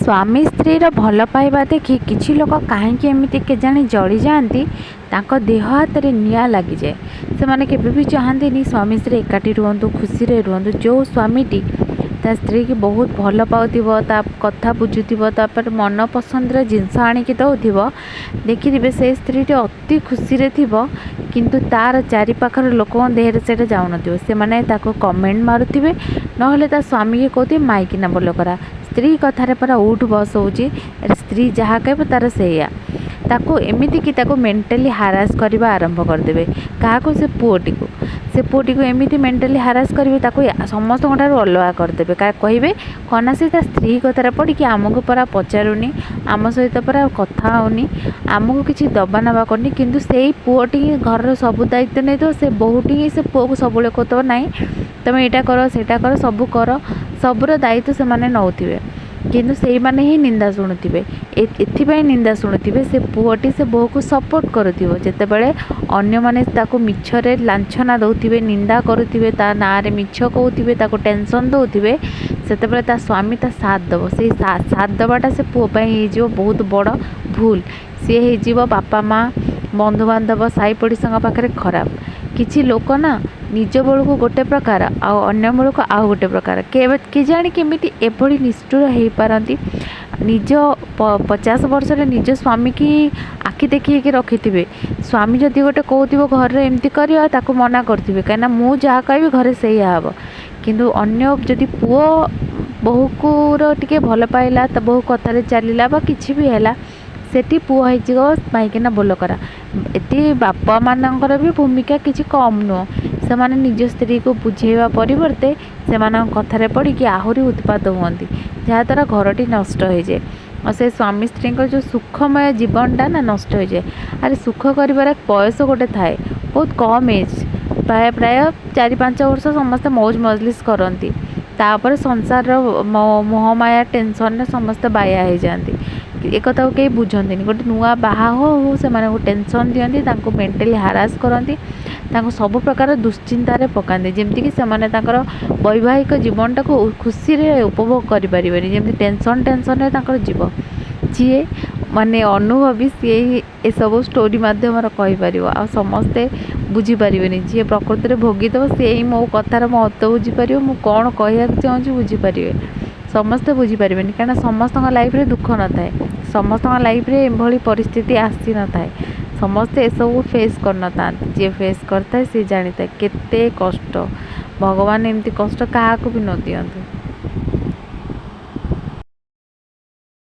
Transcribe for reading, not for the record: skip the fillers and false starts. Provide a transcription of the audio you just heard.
ସ୍ୱାମୀ ସ୍ତ୍ରୀର ଭଲ ପାଇବା ଦେଖି କିଛି ଲୋକ କାହିଁକି ଏମିତି କେଜାଣି ଜଳିଯାଆନ୍ତି, ତାଙ୍କ ଦେହ ହାତରେ ନିଆଁ ଲାଗିଯାଏ। ସେମାନେ କେବେ ବି ଚାହାନ୍ତିନି ସ୍ୱାମୀ ସ୍ତ୍ରୀ ଏକାଠି ରୁହନ୍ତୁ, ଖୁସିରେ ରୁହନ୍ତୁ। ଯେଉଁ ସ୍ୱାମୀଟି ତା ସ୍ତ୍ରୀକି ବହୁତ ଭଲ ପାଉଥିବ, ତା କଥା ବୁଝୁଥିବ, ତାପରେ ମନ ପସନ୍ଦର ଜିନିଷ ଆଣିକି ଦେଉଥିବ, ଦେଖିଥିବେ ସେ ସ୍ତ୍ରୀଟି ଅତି ଖୁସିରେ ଥିବ, କିନ୍ତୁ ତାର ଚାରିପାଖର ଲୋକଙ୍କ ଦେହରେ ସେଇଟା ଯାଉନଥିବ। ସେମାନେ ତାକୁ କମେଣ୍ଟ ମାରୁଥିବେ, ନହେଲେ ତା ସ୍ୱାମୀକି କହୁଥିବେ ମାଇକିନା ବୋଲକରା, ସ୍ତ୍ରୀ କଥାରେ ପରା ଉଠୁ ବସ ହେଉଛି, ସ୍ତ୍ରୀ ଯାହା କହିବ ତାର ସେଇଆ। ତାକୁ ଏମିତିକି ତାକୁ ମେଣ୍ଟାଲି ହାରାସ କରିବା ଆରମ୍ଭ କରିଦେବେ। କାହାକୁ? ସେ ପୁଅଟିକୁ। ସେ ପୁଅଟିକୁ ଏମିତି ମେଣ୍ଟାଲି ହାରାସ କରିବେ, ତାକୁ ସମସ୍ତଙ୍କ ଠାରୁ ଅଲଗା କରିଦେବେ। କହିବେ କ'ଣ ନା ସେ ତା ସ୍ତ୍ରୀ କଥାରେ ପଡ଼ିକି ଆମକୁ ପରା ପଚାରୁନି, ଆମ ସହିତ ପରା କଥା ହେଉନି, ଆମକୁ କିଛି ଦେବା ନେବା କରୁନି। କିନ୍ତୁ ସେଇ ପୁଅଟି ହିଁ ଘରର ସବୁ ଦାୟିତ୍ୱ ନେଇଥିବ। ସେ ବୋହୂଟି ହିଁ ସେ ପୁଅକୁ ସବୁବେଳେ କହୁଥିବ, ନାଇଁ ତୁମେ ଏଇଟା କର, ସେଇଟା କର, ସବୁ କର। ସବୁର ଦାୟିତ୍ୱ ସେମାନେ ନେଉଥିବେ, କିନ୍ତୁ ସେଇମାନେ ହିଁ ନିନ୍ଦା ଶୁଣୁଥିବେ। ଏଥିପାଇଁ ନିନ୍ଦା ଶୁଣୁଥିବେ, ସେ ପୁଅଟି ସେ ବୋହୂକୁ ସପୋର୍ଟ କରୁଥିବ। ଯେତେବେଳେ ଅନ୍ୟମାନେ ତାକୁ ମିଛରେ ଲାଞ୍ଛନା ଦେଉଥିବେ, ନିନ୍ଦା କରୁଥିବେ, ତା ନାଁରେ ମିଛ କହୁଥିବେ, ତାକୁ ଟେନସନ୍ ଦେଉଥିବେ, ସେତେବେଳେ ତା ସ୍ୱାମୀ ତା ସାଥ ଦେବ। ସେଇ ସାଥ ଦେବାଟା ସେ ପୁଅ ପାଇଁ ହେଇଯିବ ବହୁତ ବଡ଼ ଭୁଲ। ସିଏ ହେଇଯିବ ବାପା ମା', ବନ୍ଧୁବାନ୍ଧବ, ସାହି ପଡ଼ିଶାଙ୍କ ପାଖରେ ଖରାପ। କିଛି ଲୋକ ନା ନିଜ ବେଳକୁ ଗୋଟେ ପ୍ରକାର ଆଉ ଅନ୍ୟ ବେଳକୁ ଆଉ ଗୋଟେ ପ୍ରକାର। କେବେ କେଜାଣି କେମିତି ଏଭଳି ନିଷ୍ଠୁର ହେଇପାରନ୍ତି। ନିଜ 50 ବର୍ଷରେ ନିଜ ସ୍ୱାମୀକି ଆଖି ଦେଖେଇକି ରଖିଥିବେ। ସ୍ୱାମୀ ଯଦି ଗୋଟେ କହୁଥିବ ଘରେ ଏମିତି କରିବା, ତାକୁ ମନା କରୁଥିବେ, କାହିଁକିନା ମୁଁ ଯାହା କହିବି ଘରେ ସେଇଆ ହେବ। କିନ୍ତୁ ଅନ୍ୟ ଯଦି ପୁଅ ବୋହୂକୁର ଟିକେ ଭଲ ପାଇଲା, ତା ବୋହୂ କଥାରେ ଚାଲିଲା ବା କିଛି ବି ହେଲା, ସେଠି ପୁଅ ହେଇଯିବ ମାଇକିନା ବୋଲକରା। ଏଠି ବାପାମାନଙ୍କର ବି ଭୂମିକା କିଛି କମ୍ ନୁହଁ। ସେମାନେ ନିଜ ସ୍ତ୍ରୀକୁ ବୁଝେଇବା ପରିବର୍ତ୍ତେ ସେମାନଙ୍କ କଥାରେ ପଡ଼ିକି ଆହୁରି ଉତ୍ପାତ ହୁଅନ୍ତି, ଯାହାଦ୍ୱାରା ଘରଟି ନଷ୍ଟ ହେଇଯାଏ ଆଉ ସେ ସ୍ୱାମୀ ସ୍ତ୍ରୀଙ୍କର ଯେଉଁ ସୁଖମୟ ଜୀବନଟା ନା ନଷ୍ଟ ହେଇଯାଏ। ଆରେ, ସୁଖ କରିବାର ବୟସ ଗୋଟେ ଥାଏ। ବହୁତ କମ୍ ଏଜ୍, ପ୍ରାୟ ପ୍ରାୟ 4-5 ବର୍ଷ ସମସ୍ତେ ମୌଜ ମଜଲିସ୍ କରନ୍ତି। ତାପରେ ସଂସାରର ମୋହମାୟା ଟେନସନ୍ରେ ସମସ୍ତେ ବାୟା ହେଇଯାଆନ୍ତି। ଏକଥାକୁ କେହି ବୁଝନ୍ତିନି। ଗୋଟେ ନୂଆ ବାହା ହଉ ହଉ ସେମାନଙ୍କୁ ଟେନସନ୍ ଦିଅନ୍ତି, ତାଙ୍କୁ ମେଣ୍ଟାଲି ହାରାସ କରନ୍ତି, ତାଙ୍କୁ ସବୁ ପ୍ରକାର ଦୁଶ୍ଚିନ୍ତାରେ ପକାନ୍ତି, ଯେମିତିକି ସେମାନେ ତାଙ୍କର ବୈବାହିକ ଜୀବନଟାକୁ ଖୁସିରେ ଉପଭୋଗ କରିପାରିବେନି, ଯେମିତି ଟେନସନ୍ ଟେନସନ୍ରେ ତାଙ୍କର ଯିବ। ଯିଏ ମାନେ ଅନୁଭବୀ, ସିଏ ହିଁ ଏସବୁ ଷ୍ଟୋରି ମାଧ୍ୟମରେ କହିପାରିବ, ଆଉ ସମସ୍ତେ ବୁଝିପାରିବେନି। ଯିଏ ପ୍ରକୃତରେ ଭୋଗିଥିବ, ସିଏ ହିଁ ମୋ କଥାର ମହତ୍ତ୍ୱ ବୁଝିପାରିବ, ମୁଁ କ'ଣ କହିବାକୁ ଚାହୁଁଛି ବୁଝିପାରିବେ। ସମସ୍ତେ ବୁଝିପାରିବେନି, କାରଣ ସମସ୍ତଙ୍କ ଲାଇଫ୍ରେ ଦୁଃଖ ନଥାଏ, ସମସ୍ତଙ୍କ ଲାଇଫ୍ରେ ଏଭଳି ପରିସ୍ଥିତି ଆସିନଥାଏ, ସମସ୍ତେ ଏସବୁ ଫେସ୍ କରିନଥାନ୍ତି। ଯିଏ ଫେସ୍ କରିଥାଏ, ସିଏ ଜାଣିଥାଏ କେତେ କଷ୍ଟ। ଭଗବାନ ଏମିତି କଷ୍ଟ କାହାକୁ ବି ନ ଦିଅନ୍ତୁ।